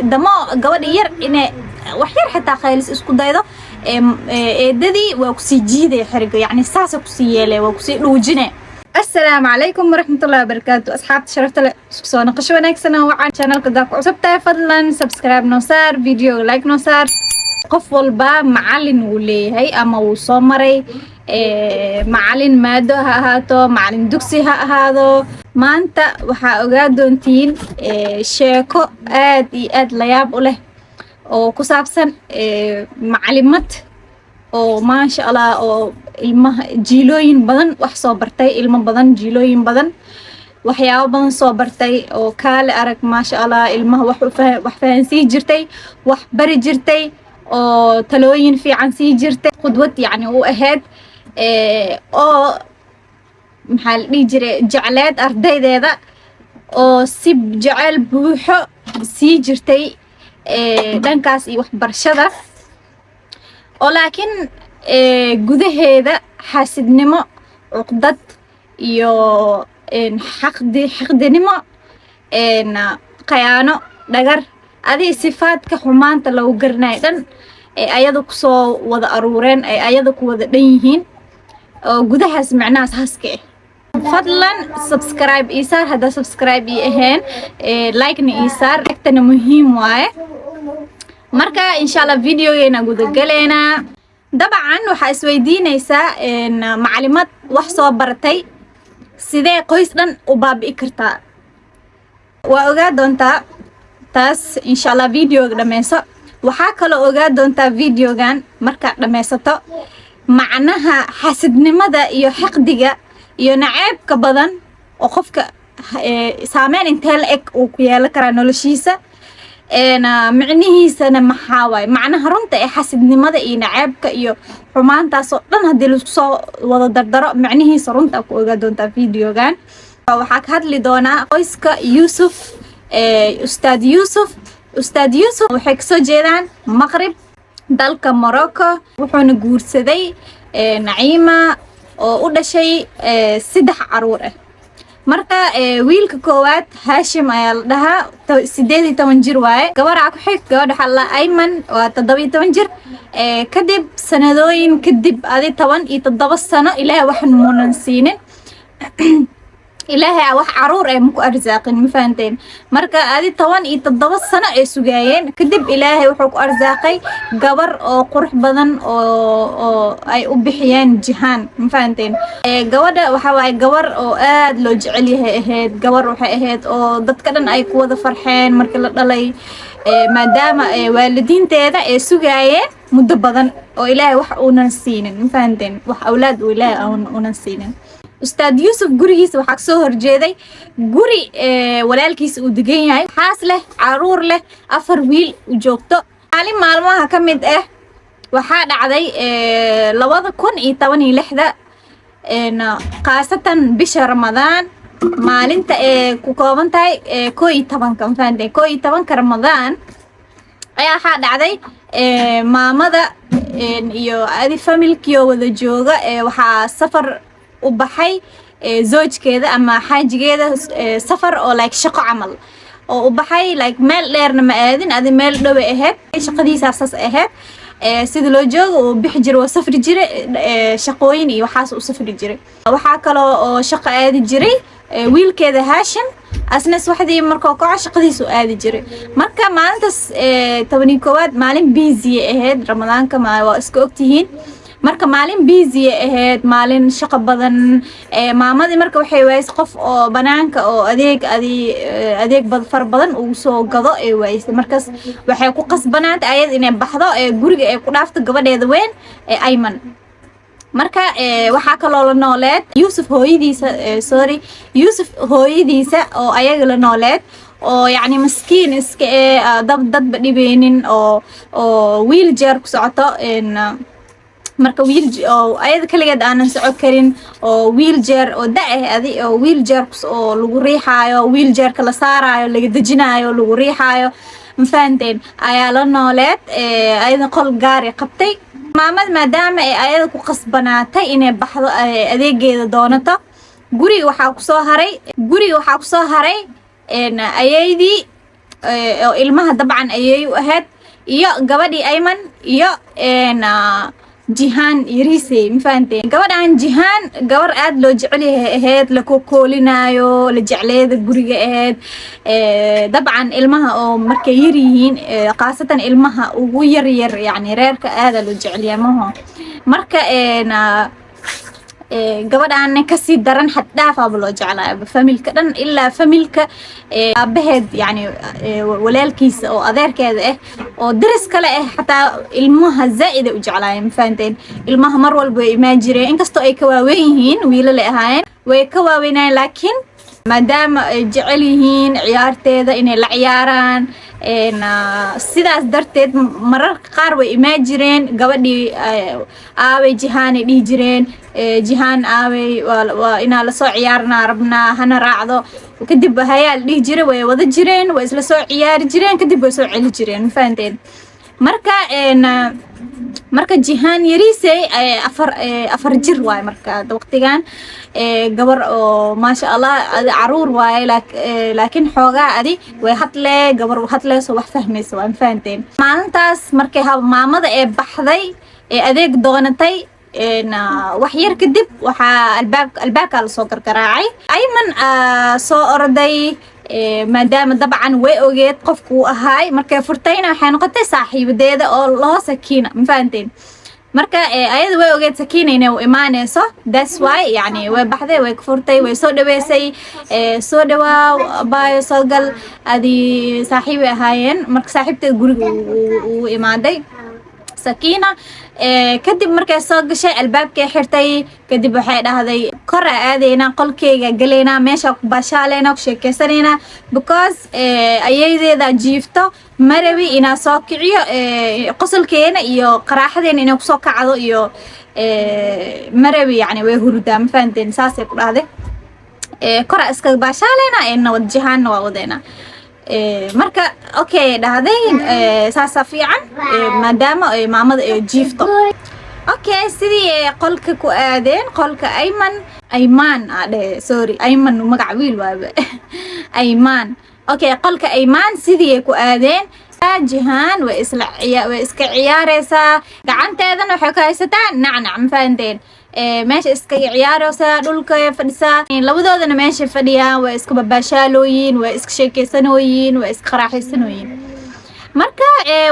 Damo gabadha yar inay wax yar xitaa khaylis isku daydo, eedadii waa kusii jiidaya xeriga, yacni saasa kusii yeelay, waa kusii dhuujine. Asalaamu calaykum waraxmatullahi wabarakaatu, asxaabta sharafta leh, isku soo noqosho wanaagsan. Oo wacaan channelka daa ku cusub tahay, fadlan subscribe noo saar, video like noo saar. Qof walba macalin wuu leeyahay ama wuu soo maray, macalin maado ha ahaato, macalin dugsi ha ahaado. Maanta waxaa ogaa doontiin sheeko aad iyo aad layaab u leh oo ku saabsan macalimad oo maasha Allah oo ilmaha jiilooyin badan wax soo bartay, ilmo badan, jiilooyin badan, waxyaabo badan soo bartay, oo kaale arag, maasha Allah, ilmaha wax wax fahansiin jirtay, wax bari jirtay, oo talooyin fiican sii jirtay, qudwad yacni u ahayd, oo maxaa la dhihi jiray, jecleed ardaydeeda oo si jecel buuxo sii jirtay dhankaas iyo waxbarashada, oo laakiin gudaheeda xaasidnimo, cuqdad iyo xaqdi, xiqdinimo, khayaano, dhagar, adii sifaadka xumaanta lagu garanayo dhan ee ayada kusoo wada aruureen, ay ayada ku wada dhan yihiin, oo gudahaas micnahaas haska ah. Fadlan subscribe ii saar haddaa subscribe ii ahayn, like-na ii saar, like-tana muhiim waaye. Marka insha Allah videogeena gudagaleynaa. Dabcan waxaa isweydiinaysaa, macalimad wax soo baratay sidee qoys dhan u baabi'i kartaa? Waa ogaa doontaa taas insha Allah videoga dhameyso. Waxaa kaloo ogaa doontaa videogan markaad dhameysato macnaha xasidnimada iyo xiqdiga iyo naceebka badan oo qofka saameyn intee la eg uu ku yeelan karaa noloshiisa, micnihiisana maxaa waaye, macnaha runta ee xasidnimada iyo naceebka iyo xumaantaas oo dhan haddii laisku soo wada dardaro, micnihiisa runta ku ogaa doontaa videogan. Waxaa ka hadli doonaa qoyska Yuusuf, Ustaad Yuusuf. Ustaad Yuusuf waxay kasoo jeedaan Maqrib, dalka Morocco, wuxuuna guursaday Naciima oo u dhashay saddex caruur ah. Marka wiilka koowaad Haashim ayaa la dhahaa, 18 jir waaye. Gabaraa ku xig, gabadha waxaa la dhahaa Ayman, waa 17 jir. Kadib sanadooyin kadib, adi 17 sano, Ilaahay wax muunan siinin, Ilaahay wax caruur ee maku arsaaqin, ma fahanteen? Marka adi 17 sano ay sugaayeen kadib, Ilaahay wuxuu ku arsaaqay gabar oo qurux badan oo ay u bixiyeen Jihaan, ma fahanteen? Gabadha waxa waaye gabar oo aad loo jecel yahay ahayd. Gabar waxay ahayd oo dadka dhan ay ku wada farxeen markii la dhalay, maadaama waalidiinteeda ay sugaayeen muddo badan oo Ilaahay wax uunan siinin, ma fahanteen? Wax awlaad uu Ilaahay uunan siinin. Ustaad Yuusuf gurigiisa waxaa kasoo horjeeday guri walaalkiisa uu degan yahay, xaas leh, caruur leh, afar wiil u joogto. Maalin maalmaha ka mid ah waxaa dhacday 2016-da, khaasatan bisha Ramadaan, maalinta ee ku kooban tahay 11-ka, ma fahanteen? 11-ka Ramadaan ayaa waxaa dhacday maamada iyo adi familkiyo wada jooga, waxaa safar u baxay zoojkeeda ama xaajigeeda, safar oo like shaqo camal oo u baxay, like meel dheerna ma aadin, adi meel dhowe ahayd shaqadiisaa saas ahayd. Sida loo jooga uu bixi jiray, waa safri jiray, shaqooyin iyo waxaas u safri jiray. Waxaa kaloo oo shaqo aadi jiray wiilkeeda Haashim, asna subaxdii markuu kaco shaqadiisu aadi jiray. Marka maalintaas 11aad maalin busy ahayd, Ramadaanka ma waa iska ogtihiin. Marka maalin busy ahayd, maalin shaqo badan. Maamadii marka waxay waysay qof oo banaanka oo adeeg adi adeeg fara badan ugu soo gado ee waysay. Markaas waxay ku qasbanaantay ayad inay baxdo ee guriga ay ku dhaafto gabadheeda weyn ee Ayman. Marka waxaa kaloo la nooleed Yuusuf hooyadiisa, sorry, Yuusuf hooyadiisa oo ayaga la nooleed, oo yacni maskiin iska ee dad dadba dhibeynin, oo wheelchair ku socoto. Marka wiil oo ayada kaligeed aanan socon karin, oo wheelchair oo da ah adi, oo wheelchair oo lagu riixaayo, wheelchairka la saaraayo, laga dejinaayo, lagu riixaayo, ma fahanteen, ayaa la nooleed. Ayada qol gaari qabtay maamad, maadaama ay ayada ku qasbanaatay inay baxdo, adeegeeda doonato. Guriga waxaa kusoo haray ayeydii. oo ilmaha dabcan ayay u ahayd, iyo gabadhii Ayman iyo Jihaan Yariisey. Ma fahanteen? Gabadhan Jihaan gabar aad loo jecel yahay ahayd, la kokoolinaayo, la jecleeda guriga ahayd. Dabcan ilmaha oo markay yar yihiin, khaasatan ilmaha ugu yar yar, yacni reerka aada loo jecel yahay maho. Marka gabadhaan kasii daran, xad dhaafaaba loo jeclaayaba family-ka dhan, ilaa family-ka aabaheed, yani walaalkiisa oo adeerkeeda ah oo daris kale ah, xataa ilmaha zaa'id ay u jeclaayeen. Ma fahanteen? Ilmaha mar walba way imaan jireen, inkastoo ay ka waaweyn yihiin, wiilal ay ahaayeen, way ka waaweynayeen, laakiin maadaama ay jecel yihiin ciyaarteeda inay la ciyaaraan, sidaas darteed mararka qaar way imaan jireen. Gabadhii aaway Jihaanay dhihi jireen, "Jihaan aaway? Waa inaa lasoo ciyaarnaa rabnaa, hana raacdo." Kadib hayaa la dhihi jiray, way wada jireen, way isla soo ciyaari jireen, kadib way soo celi jireen. Ma fahanteen? Marka marka Jihaan Yariisey 4 jir waaye. Marka waqtigan gabar oo maasha Allah adi caruur waaye, laakiin xoogaa adi way hadlee, gabar hadleysoo wax fahmaysa waa. Ma fahanteen? Maalintaas markay maamada ee baxday ee adeeg doonatay, wax yar kadib waxaa albaabkaa lasoo gargaraacay. Ayman soo orday, maadaama dabcan way ogeed qofku uu ahaay. Markay furtayna waxay noqotay saaxiibadeeda oo laho Sakiina. Ma fahanteen? Marka ayada way ogeed Sakiina inay u imaaneyso, that's why yani way baxday, way ka furtay, way soo dhaweysay. "Soo dhawaaw abaayo, soo gal." Adi saaxiibay ahaayeen. Marka saaxiibteeda guriga uu imaaday Sakiina. Kadib markay soo gashay, albaabkay xirtay. Kadib waxay dhahday, "Kora aadaynaa, qolkeyga galaynaa, meesha ku baashaaleynaa, ku sheekeysanaynaa, because ayaydeeda jiifto, marabi inaa soo kiciyo, qosolkeena iyo qaraaxadeena inay kusoo kacdo iyo marabi, yani way hurdaa." Ma fahanteen? Saasay ku dhahday, "Kora iska baashaaleynaa ee nabad, Jihaanna waa wadeynaa." Marka okay dhahday, saasaa fiican, maadaama ay maamada ay jiifto. Okay, sidii ay qolka ku aadeen, qolka Ayman, Aymaan aa dhehe, sorry, Ayman magac wiil waaba, Aymaan. Okay, qolka Aymaan sidii ay ku aadeen. Jihaan way isla way iska ciyaareysaa, gacanteedana waxay ku haysataa nacnac. Ma fahanteen? Meesha iskaga ciyaareysaa, dhulka fadhisaa, labadoodana meesha fadhiyaan, way iska babaashaalooyin, way iska sheekeysanooyin, way iska qaraaxaysanooyin. Marka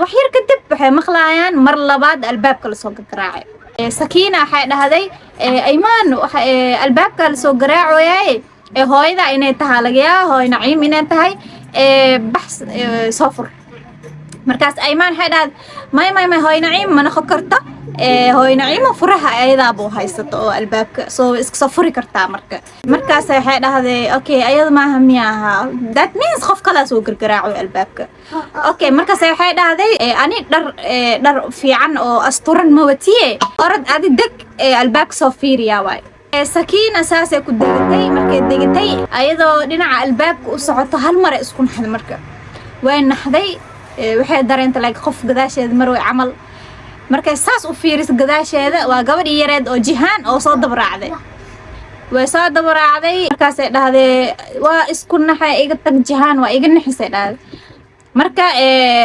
wax yar kadib waxay maqlayaan mar labaad albaabka lasoo garaacay. Sakiina waxay dhahday, "Aymaan, albaabka lasoo garaacoyaye, hooyada inay tahay laga yaaba, hooyo Naciim inay tahay, bax soo fur." Markaas Aymaan waxay dhahday, "May, may, may, hooyo Naciim ma noqon karto. Hooyo Naciimo furaha ayadaabuu haysato oo albaabka soo iska soo furi kartaa." Marka markaas waxay dhahday, "Okay, ayada maaha miya ahaa? That means qof kalaa soo gargaraacoy albaabka." Okay, markaas waxay dhahday, "Ani dhar fiican oo asturan ma watiye, orod adi deg, albaabka soo fiiriyaa waay." Sakiina saasay ku degatay. Markay degatay, ayadoo dhinaca albaabka u socoto, hal mare isku naxday. Marka way naxday, waxay dareentay like qof gadaasheeda marway camal. Markay saas u fiiriso gadaasheeda, waa gabadhii yareed oo Jihaan oo soo dabaraacday. Way soo dabaraacday. Markaasay dhahdee, "Waa isku naxay, iga tag Jihaan, waa iga naxisay," dhahday. Marka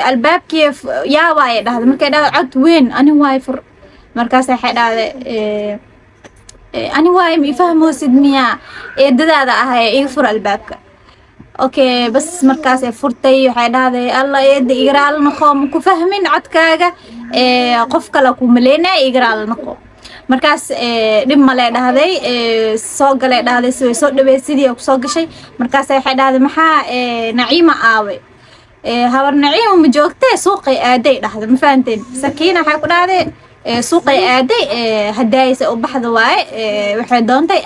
albaabkii yaa waayay dhahday. Markay dhahday cod weyn, "Ani waay, fur." Markaas waxay dhahday, "Ani waay, ma ifahmoosid miyaa? Eedadaada ahay, iga fur albaabka." Okay, bas markaasay furtay. Waxay dhahday, "Alla eeda, igaraal noqo, ma ku fahmin codkaaga, qof kale ku maleynaya, igaraal noqo." Markaas "Dhib male," dhahday, "soo galay," dhahday. Si way soo dhaweey, sidii kusoo gashay. Markaas waxay dhahday, "Maxaa Naciima aawe? Habar Naciima ma joogtee, suuqay aaday," dhahday. Ma fahanteen? Sakiina waxay ku dhahday, "Suuqay aaday, hadaaysa u baxda waaye, waxay doontay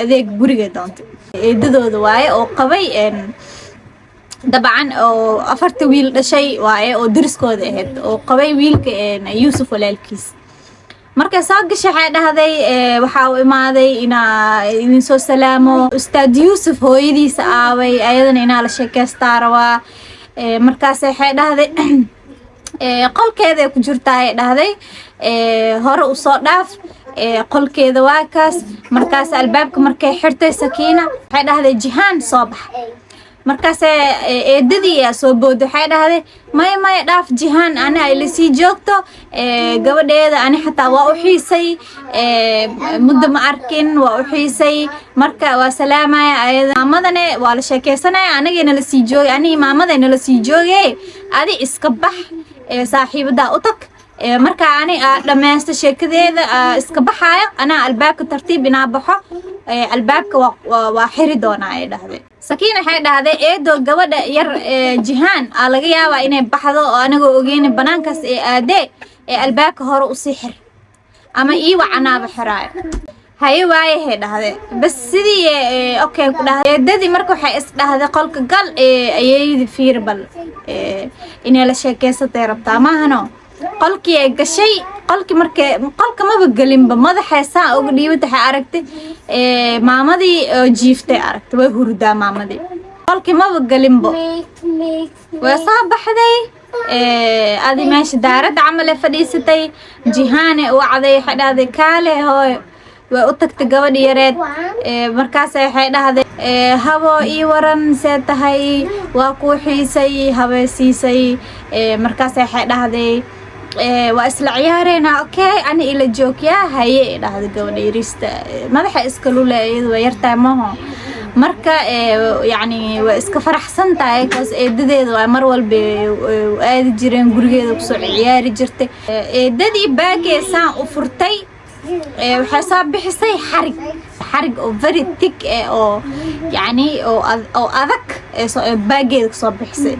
adeeg guriga doontay." Eedadooda waaye oo qabay dabcan oo afarta wiil dhashay waaye, oo deriskooda ahayd, oo qabay wiilka Yuusuf walaalkiis. Markay soo gashay waxay dhahday, "Waxaa u imaaday inaa idin soo salaamo. Ustaad Yuusuf hooyadiisa aaway? Ayadana inaa la sheekeystaa rabaa." Markaas waxay dhahday, "Qolkeeda ku jirtaa," ay dhahday, "hore usoo dhaaf, qolkeeda waa kaas." Markaas albaabka markay xirtay Sakiina, waxay dhahday, "Jihaan, soo bax." Markaasee eedadii yaa soo booday, waxay dhahday, "Maya, maya, dhaaf Jihaan, ani ay lasii joogto gabadheeda. Ani xataa waa u xiisay, muddo ma arkin, waa u xiisay. Marka waa salaamaya ayada, maamadane waa la sheekeysanaya, anagayna lasii joogay, anigi maamadayna lasii joogay. Adi iska bax, saaxiibadaa u tag. Marka ani aa dhammaysto sheekadeeda, iska baxaayo, anaa albaabka tartiib inaa baxo, albaabka waa xiri doonaa," ay dhahday. Sakiin waxay dhahday, "Eedo, gabadha yar Jihaan aa laga yaabaa inay baxdo oo anagoo ogeyni banaankaas ee aadee, ee albaabka hore usii xir ama ii wacanaaba xiraayo." "Haye, waayahay," dhahde. Bas sidii okay ku dhahday eedadii. Marka waxay is dhahday, "Qolka gal, ayeeyadii fiir bal, inay la sheekeysatay rabtaa maahano." Qolkii ay gashay, qolkii markay qolka maba gelinba, madaxay saa uga dhiibata, waxay aragtay maamadii oo jiiftay aragtay, way hurdaa maamadii. Qolkii maba gelinbo, way soo baxday. Adi meesha daaradda camal ee fadhiisatay, Jihaane u wacday, waxay dhahday, "Kaale hooyo." Way u tagtay gabadhi yareed. Markaas waxay dhahday, "Habo, ii waran, see tahay? Waa kuu xiisay." Habee siisay. Markaas waxay dhahday, "Waa isla ciyaareynaa, okay, ani ila joogyaa." "Haye," ay dhahday gabadha yariista. Madaxa iska lule, iyadu waa yartahay maho. Marka yacni waa iska faraxsan tahay kaas, eedadeeda waa mar walba aadi jireen gurigeeda, kusoo ciyaari jirtay. Eedadii baagee saan u furtay, waxay soo bixisay xarig, xarig oo very thick eh, oo yacni oo adag ee baageeda kasoo bixisay.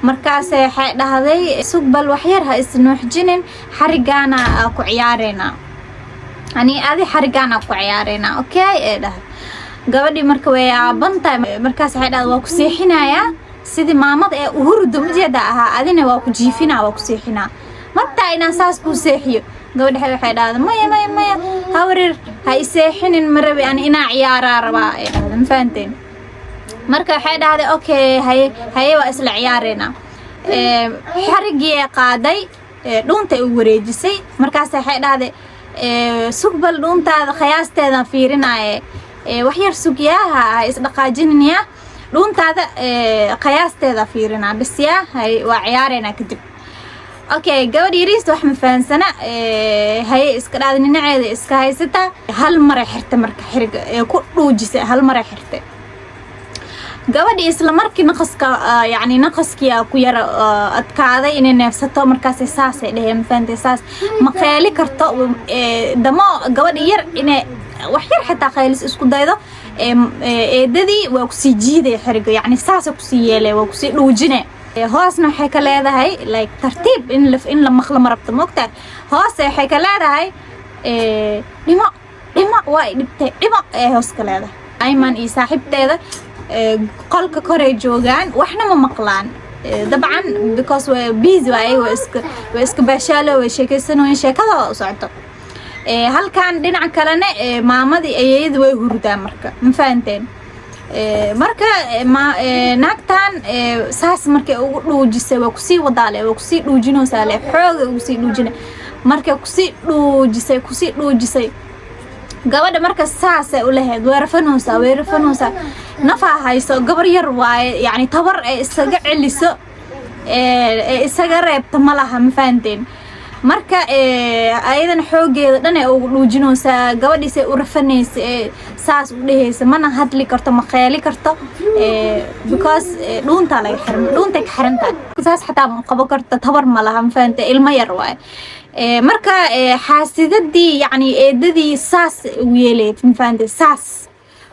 Markaas waxay dhahday, "Sug bal waxyar, ha isnuuxjinin, xarigaana aa ku ciyaareynaa, ani adi xarigaana ku ciyaareynaa, okay?" ee dhahday. Gabadhii marka way aaban tahay. Markaas waxay dhahday, "Waa ku seexinayaa sidii maamada ee uhurdo majeeda ahaa, adina waa ku jiifinaa, waa ku seexinaa, martaa inaan saas kuu seexiyo." Gabadha waxay dhahday, "Maya, maya, maya, hawareer, ha iseexinin, ma rabi ani, inaa ciyaaraa rabaa," ay dhahday. Ma fahanteen? Marka waxay dhahday, "Okay, haye, haye, waa isla ciyaareynaa." Xarigii ay qaaday, dhuunta u wareejisay. Markaas waxay dhahday, "Sugbal, dhuuntaada khiyaasteedan fiirinaaye, wax yar sugyaaha, ha isdhaqaajininayaa, dhuuntaada qiyaasteeda fiirinaa bas, yaa hay, waa ciyaareynaa kadib." Okay, gabadh yariista wax ma fahansana. Haye iska dhaada, dhinaceeda iska haysata. Hal maray xirtay marka xiriga ee ku dhuujisay, hal maray xirtay gabadhii. Isla markii naqaska, yacni naqaskii aa ku yara adkaaday inay neefsato. Markaasay saasay dheheen, ma fahantay? Saas ma qeeli karto. Damo gabadha yar inay wax yar xitaa qaylis isku daydo, eedadii waa kusii jiidaya xiriga, yacni saasay kusii yeelay, waa kusii dhuujine. Hoosna waxay ka leedahay like tartiib in la maqlo ma rabto, moogtahay? Hoose waxay ka leedahay, "Dhimo, dhimo, waa i dhibtay, dhimo," ee hoos ka leedahay. Ayman iyo saaxiibteeda qolka koray joogaan, waxna ma maqlaan dabcan, because waa busy waaye, waa iska baashaalo, way sheekaysanooyin, sheekada u socoto. Halkan dhinaca kalena maamadii ayeeyada way hurdaa marka, ma fahanteen? Marka naagtan saas markay ugu dhuujisay, waa kusii wadaale, waa kusii dhuujinaysaa le, xooga ugu sii dhuujina. Markay kusii dhuujisay, kusii dhuujisay gabadha, marka saasay u lahayd, way rafanaysaa, way rafanaysaa, nafaa hayso, gabar yar waaye, yacni tabar ay isaga celiso ee isaga reebta ma laha, ma fahanteen? Marka ayadana xoogeeda dhan ay ugu dhuujinaysaa. Gabadhiisay u rafanaysa ee saas u dhehaysa, mana hadli karto, ma qeeli karto, because dhuuntaa laga xiran, dhuuntay ka xiran tahay, saas xataa ma qabo karto, tabar ma laha, ma fahante? Ilmo yar waaye. Marka xaasidadii, yacni eedadii saas ugu yeelay, ma fahante? Saas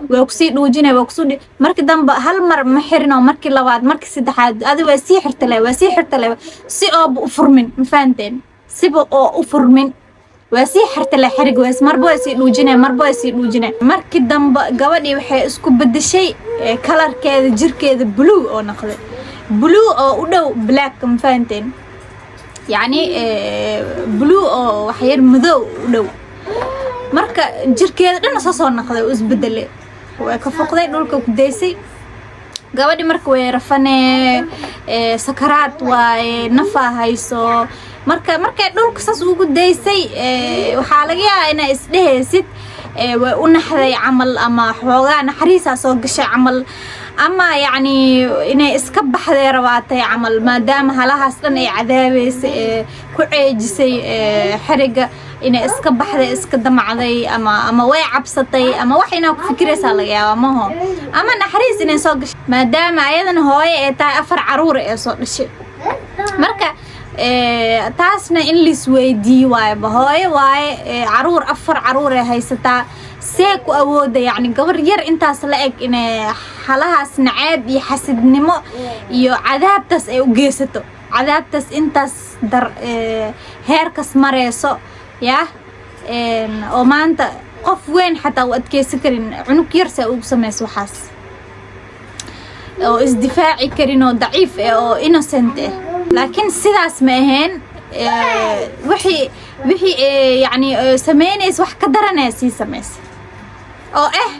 waa kusii dhuujinay, waa kusii. Markii dambe hal mar ma xirino, markii labaad, markii saddexaad, adi waa sii xirtale, waa sii xirtale, si ooba u furmin, ma fahanteen? Siba oo u furmin waa sii xirtale xarig, waas marba waa sii dhuujinay, marba waa sii dhuujinay. Markii dambe gabadhii waxay isku bedeshay kalarkeeda jirkeeda blue oo noqday, blue oo u dhow black, ma fahanteen? Yacni blue oo waxyar madow u dhow. Marka jirkeeda dhan soo noqday oo isbedelay, way ka foqday, dhulka ku daysay gabadhi. Marka way rafanee, sakaraad waaye, nafaa hayso. Marka markay dhulka saas ugu daysay, waxaa laga yaabaa inaa isdhehaysid way u naxday camal, ama xoogaa naxariisaa soo gashay camal, Ama yacni inay iska baxday rabaatay camal, maadaama halahaas dhan ay cadaabeysay ee ku ceejisay xeriga, inay iska baxday, iska damacday, ama way cabsatay, ama wax inaa ku fikiraysaa laga yaabaa, maho? Ama naxariis inay soo gashay, maadaama ayadana hooyo ee tahay, afar caruur ee soo dhashay. Marka taasna in laisweydiiyo waayeba. Hooyo waaye, caruur, afar caruur ee haysataa, see ku awooda yacni gabar yar intaas la eg inay halahaas naceeb iyo xasidnimo iyo cadaabtaas ay u geysato, cadaabtaas intaas dar heerkas mareyso yah, oo maanta qof weyn xataa u adkeysan karin, cunug yar see ugu sameyso waxaas, oo isdifaaci karin, oo daciif ah oo innocent ah? Laakiin sidaas ma ahayn. Wixii yacni sameynaysa wax ka daranaya sii samaysa oo ah